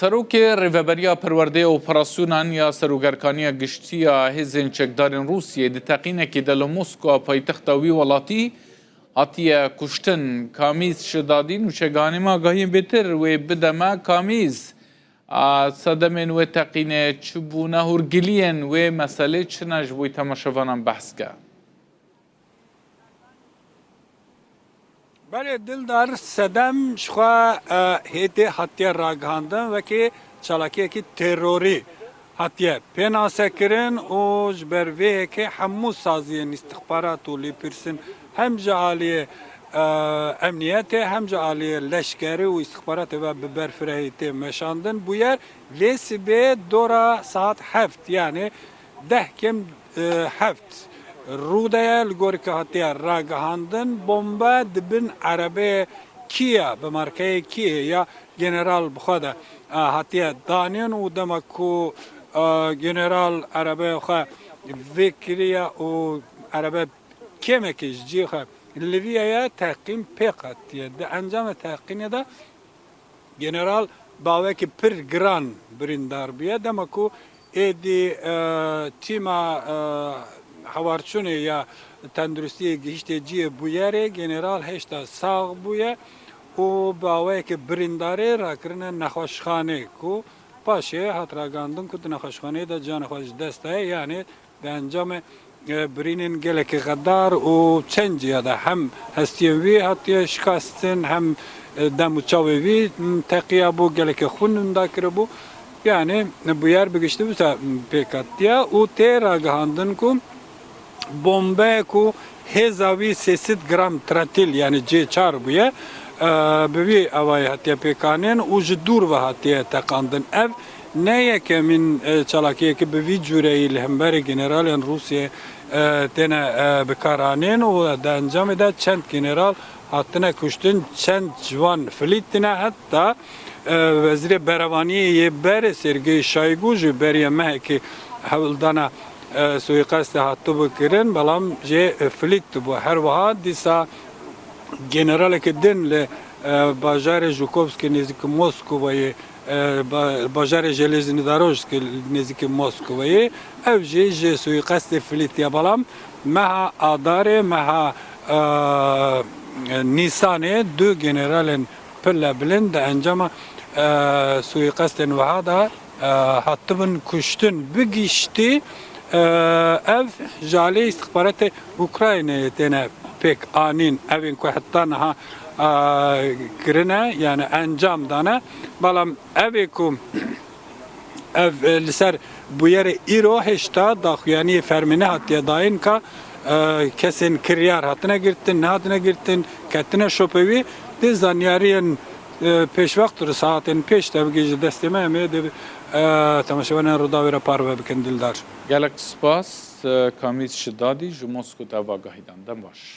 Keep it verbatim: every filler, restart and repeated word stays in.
Serokê Rêveberiya Perwerdeyê Operasyonan ya Serokgerkaniya Giştî ya Hêzên Çekdarên Rûsiyê di teqînekê de li Moskwa paytexta wî welatî hatiye kuştin. Kamîz Şidadî nûçeganê me agahiyên bêtir wê bide me. Kamîz, a, sedemên wê teqînê çi bûne, hûrgiliyên wê meselê çi ne, ji bo temaşevanan behs ke. Belê Dildar, sedem ji xwe, e, hêdî hatiye ragihandin, wekî çalakiyekî terorî hatiye pênasekirin û ji ber vê yekê hemû saziyên îstixbarat û lêpirsîn hem ji aliyê, e, emniyetê hem ji aliyê leşkerî û îstixbaratê ve bi berfirehî tê meşandin. Bûyer lê sibê dora saet heft, yanî deh kêm, e, heft rû de ye, li gor ke hatiye ragihandin, bombe di bin erebeyê Kia, bi markeyê Kia ya General bi xwe de, e, hatiye danîn û dema ku, e, General erebeya xwe vê kiriye û erebe kêmekê ji cihê xwe liviye ye, teqîn pêk hatiye. Di encamê teqînê de General bi awekî pir giran birîndar bûye. Dema ku êdî, e, tîma, e, hewarçûnê ya tenduristiyê gihiştê cihê bûyerê, General hêşta sax bûye û bi awekî birîndarê rakirine nexweşxanê, ku paşê hat ragihandin ku di nexweşxaneyê de canê xwe ji dest daye, yanê di encamê, e, birînên gelekî xedar û çend ciya de hem hestiyên wî hatiye şikastin, hem, e, dem û çavê wî, m, teqiya bû, gelekî xwîn winda kiribû. Yanî bûyer bi giştî wisa, m, pêk hatiye û tê ragihandin ku bombeyek ku hêza wî sê sed gram trotil, yanî C çar bûye, e, bi wî awayî hatiye pêkanîn û ji dûr ve hatiye teqandin. Ev ne yekemîn, e, çalakiyekî bi vî cûreyî li hemberî generalên Rûsiyê, e, têne, e, bikaranîn û di encamê de çend general hatine kuştin, çend ji wan filîtine, heta, e, Wezîrê Berevaniyê yê berê Sergey Şaygu jî beriya mehekê hewldana, e, suîqestê hatibû kirin, belam jê, e, filît bû. Her wiha dîsa generaleke din li, e, bajarê Zhukovskê nêzîkî Moskovayê, e, ba-, bajarê Jelêznidarožskê nêzîkî Moskovayê, ew jî ji suîqestê filîtiye. Belam meha Adarê, meha, e, Nîsanê du generalên pile bilind di encama, e, suîqestên wiha de, e, hatibin kuştin. Bi giştî, e, ev ji alî îstixbaratê Ukraynayê têne pêk anîn. Evên ku heta niha, e, kirine, yani encam dane. Belam evê ku ev, e, li ser bûyerê îro hêşta daxuyaniyê fermî nehatiye dayîn ka, e, kesên kiryar hatine girtin, nehatine girtin, ketine şopê wî. Dê zanyariyên, e, pêşwext û saetên pêş tevgê ji destê me, em ê dê, e, temaşevanên Rûdawê re parve bikin, Dildar. Gelek spas, e, Kamîz Şidadî ji Moskotê ev agahî dan. Dem baş.